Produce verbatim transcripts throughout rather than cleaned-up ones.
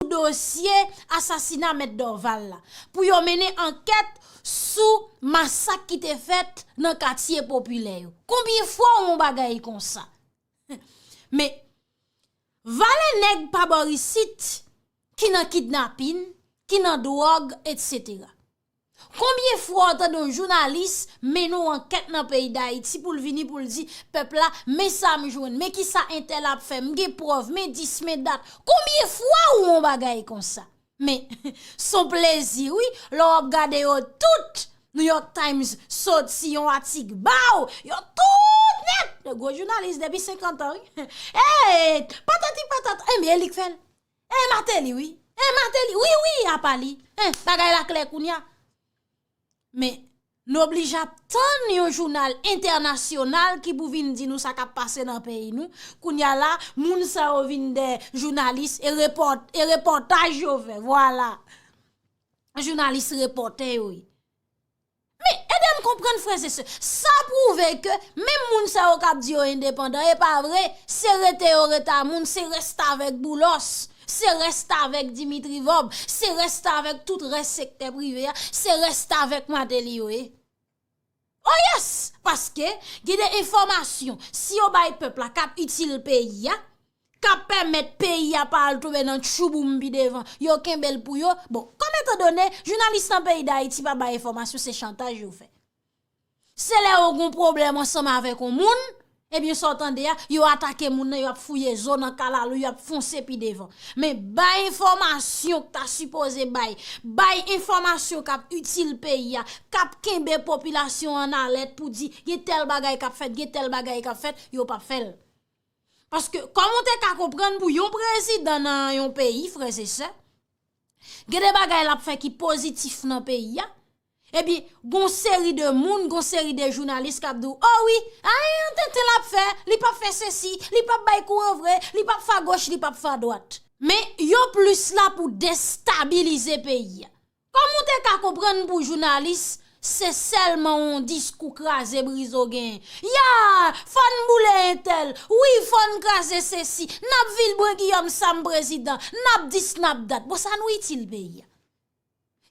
Dosye asasina Mèt Dorval la, pou yo mennen ankèt sou masak ki te fèt nan katye popilè yo. Konbyen fwa w wè yon bagay konsa? Men, valè nèg pa bò isit ki nan kidnapin, ki nan dwòg, etsetera. Konbyen fwa w tande yon jounalis mennen yon ankèt nan peyi Dayiti pou l vini pou l di pèp la, men sa m jwenn, men kisa entèl ap fè, m gen prèv, men dis, men dat. Konbyen fwa w wè yon bagay konsa? Men, s on plezi, wi, lè w ap gade yo tout. New York Times soti yon atik ba w, yo tout nèt. De gwo jounalis depi senkant an, wi. Ey, patati patata, enben, e li k fè l. E Martelly, wi. E Martelly, wi, wi, apa li. En, bagay la klè kounye a. Men, n oblije ap tann yon jounal entènasyonal ki pou vin di nou sa k ap pase nan peyi nou. Kounye a la, moun sa yo vin dèyè jounalis e repòt-, e repòtaj yo fè. Vwala. Jounalis repòtè yo ye. Men, ede m konprann, frè e sè. Sa pwouve ke menm moun sa yo k ap di yo endepandan, e pa vre, se rete yo rete a moun, se restavèk Boulos, se restavèk Dimitri Vorbe, se restavèk tout rès sektè prive a, se restavèk Martelly yo ye. Oh yes! Paske gen de enfòmasyon, si yo bay pèp la, k ap itil peyi a, k ap pèmèt peyi a pa al tonbe nan tchouboum pi devan, yo kenbe l pou yo. Bon, kòm etandone, jounalis nan peyi Dayiti pa bay enfòmasyon, se chantaj yo fè. Se lè yo gon pwoblèm ansanm avèk yon moun, ebyen, sa w tande a, yo atake moun nan, y ap fouye zo nan kalalou, y ap fonse pi devan. Men bay enfòmasyon k ta sipoze bay, bay enfòmasyon k ap itil peyi a, k ap kenbe popilasyon an alèt pou di, gen tèl bagay k ap fèt, gen tèl bagay k ap fèt, yo p ap fè l. Paske, kòm ou te ka konprann, pou yon prezidan nan yon peyi, frè e sè, gen de bagay l ap fè ki pozitif nan peyi a. Ebyen, gon seri de moun, gon seri de jounalis k ap di w, o wi, a, yon tenten l ap fè, li p ap fè sesi, li p ap bay kouran vre, li p ap fè agoch, li p ap fè adwat. Men, yo plis la pou destabilize peyi a. Kòm ou te ka konprann, pou jounalis, se sèlman yon diskou kraze brize w genyen. Ya! Fò n boule entèl. Wi, fò n kraze sesi. N ap vilbre Guillaume Sam prezidan. N ap dis, n ap dat. Bon, sa nou itil peyi a?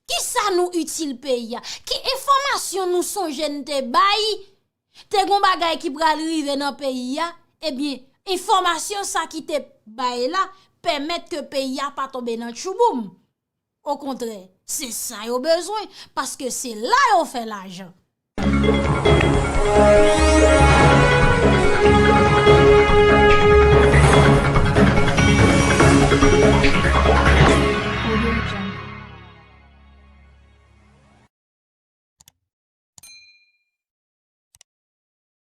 Kisa nou itil peyi a? Ki enfòmasyon nou sonje n te bay? Te gon bagay ki pral rive nan peyi a? Ebyen, enfòmasyon sa ki te bay la pèmèt ke peyi a pa tonbe nan tchouboum. Okontrè, se sa yo bezwen, paske se la yo fè lajan.